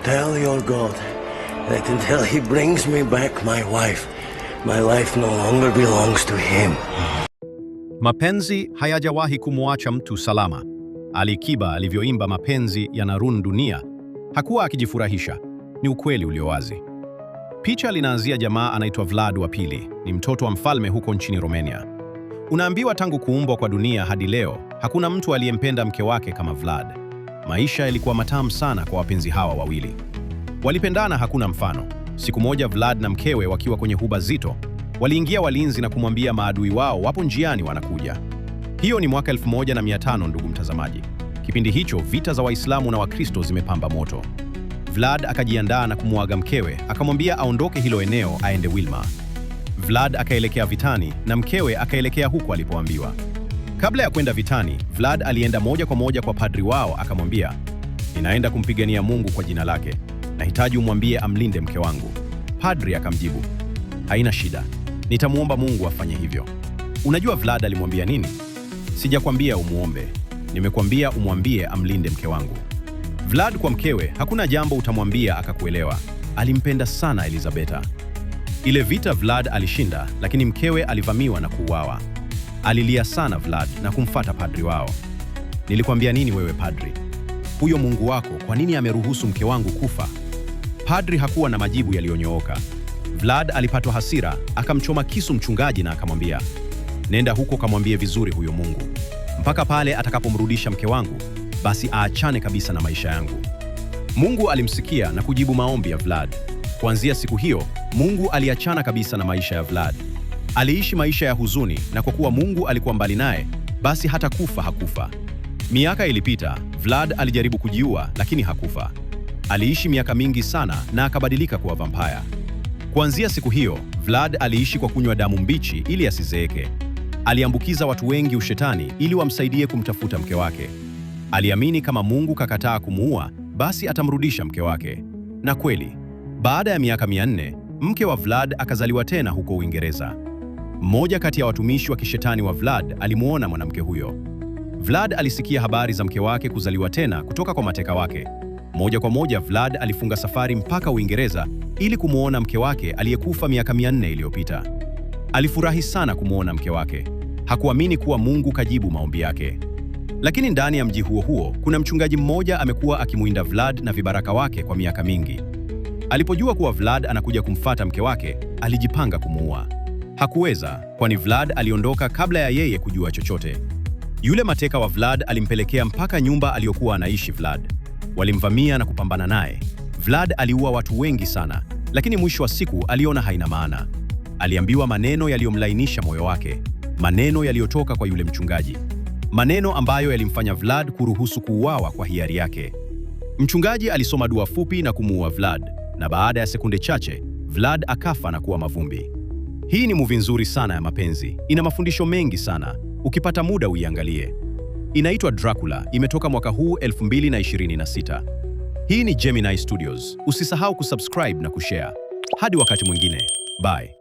Tell your God that until he brings me back my wife, my life no longer belongs to him. Mapenzi hayajawahi kumwacha mtu salama. Ali Kiba alivyoimba "Mapenzi yanarun dunia", hakuwa akijifurahisha, ni ukweli ulio wazi. Picha linaanzia jamaa anaitwa Vlad wa Pili, ni mtoto wa mfalme huko nchini Romania. Unaambiwa tangu kuumbwa kwa dunia hadi leo, hakuna mtu aliyempenda mke wake kama Vlad. Maisha yalikuwa matamu sana kwa wapenzi hawa wawili. Walipendana hakuna mfano. Siku moja Vlad na mkewe wakiwa kwenye huba zito, waliingia walinzi na kumwambia maadui wao wapo njiani wanakuja. Hiyo ni mwaka 1500, ndugu mtazamaji. Kipindi hicho vita za Waislamu na Wakristo zimepamba moto. Vlad akajiandaa na kumuaga mkewe, akamwambia aondoke hilo eneo aende Wilma. Vlad akaelekea vitani na mkewe akaelekea huko alipoambiwa. Kabla ya kwenda vitani, Vlad alienda moja kwa moja kwa padri wao akamwambia, "Ninaenda kumpigania Mungu kwa jina lake. Nahitaji umwambie amlinde mke wangu." Padri akamjibu, "Haina shida, nitamwomba Mungu afanye hivyo." Unajua Vlad alimwambia nini? "Sijakwambia umuombe, nimekwambia umwambie amlinde mke wangu." Vlad kwa mkewe, hakuna jambo utamwambia akakuelewa. Alimpenda sana Elizabeta. Ile vita Vlad alishinda, lakini mkewe alivamiwa na kuuawa. Alilia sana Vlad na kumfata padri wao. "Nilikwambia nini wewe padri? Huyo Mungu wako kwa nini ameruhusu mke wangu kufa?" Padri hakuwa na majibu yaliyonyooka. Vlad alipatwa hasira, akamchoma kisu mchungaji na akamwambia, "Nenda huko kamwambie vizuri huyo Mungu. Mpaka pale atakapomrudisha mke wangu, basi aachane kabisa na maisha yangu." Mungu alimsikia na kujibu maombi ya Vlad. Kuanzia siku hiyo, Mungu aliachana kabisa na maisha ya Vlad. Aliishi maisha ya huzuni na kwa kuwa Mungu alikuwa mbali naye, basi hata kufa hakufa. Miaka ilipita, Vlad alijaribu kujiua lakini hakufa. Aliishi miaka mingi sana na akabadilika kuwa vampire. Kuanzia siku hiyo, Vlad aliishi kwa kunywa damu mbichi ili asizeeke. Aliambukiza watu wengi ushetani ili wamsaidie kumtafuta mke wake. Aliamini kama Mungu kakataa kumuua, basi atamrudisha mke wake. Na kweli, baada ya miaka 400, mke wa Vlad akazaliwa tena huko Uingereza. Mmoja kati ya watumishi wa kishetani wa Vlad alimuona mwanamke huyo. Vlad alisikia habari za mke wake kuzaliwa tena kutoka kwa mateka wake. Moja kwa moja Vlad alifunga safari mpaka Uingereza ili kumwona mke wake aliyekufa miaka 400 iliyopita. Alifurahi sana kumwona mke wake. Hakuamini kuwa Mungu kajibu maombi yake. Lakini ndani ya mji huo huo kuna mchungaji mmoja amekuwa akimuinda Vlad na vibaraka wake kwa miaka mingi. Alipojua kuwa Vlad anakuja kumfata mke wake, alijipanga kumuua. Hakuweza, kwani Vlad aliondoka kabla ya yeye kujua chochote. Yule mateka wa Vlad alimpelekea mpaka nyumba aliyokuwa anaishi Vlad. Walimvamia na kupambana naye. Vlad aliua watu wengi sana, lakini mwisho wa siku aliona haina maana. Aliambiwa maneno yaliyomlainisha moyo wake, maneno yaliyotoka kwa yule mchungaji, maneno ambayo yalimfanya Vlad kuruhusu kuuawa kwa hiari yake. Mchungaji alisoma dua fupi na kumuua Vlad, na baada ya sekunde chache Vlad akafa na kuwa mavumbi. Hii ni movie nzuri sana ya mapenzi, ina mafundisho mengi sana. Ukipata muda uiangalie. Inaitwa Dracula, imetoka mwaka huu 2026. Hii ni Gemini Studios. Usisahau kusubscribe na kushare. Hadi wakati mwingine. Bye.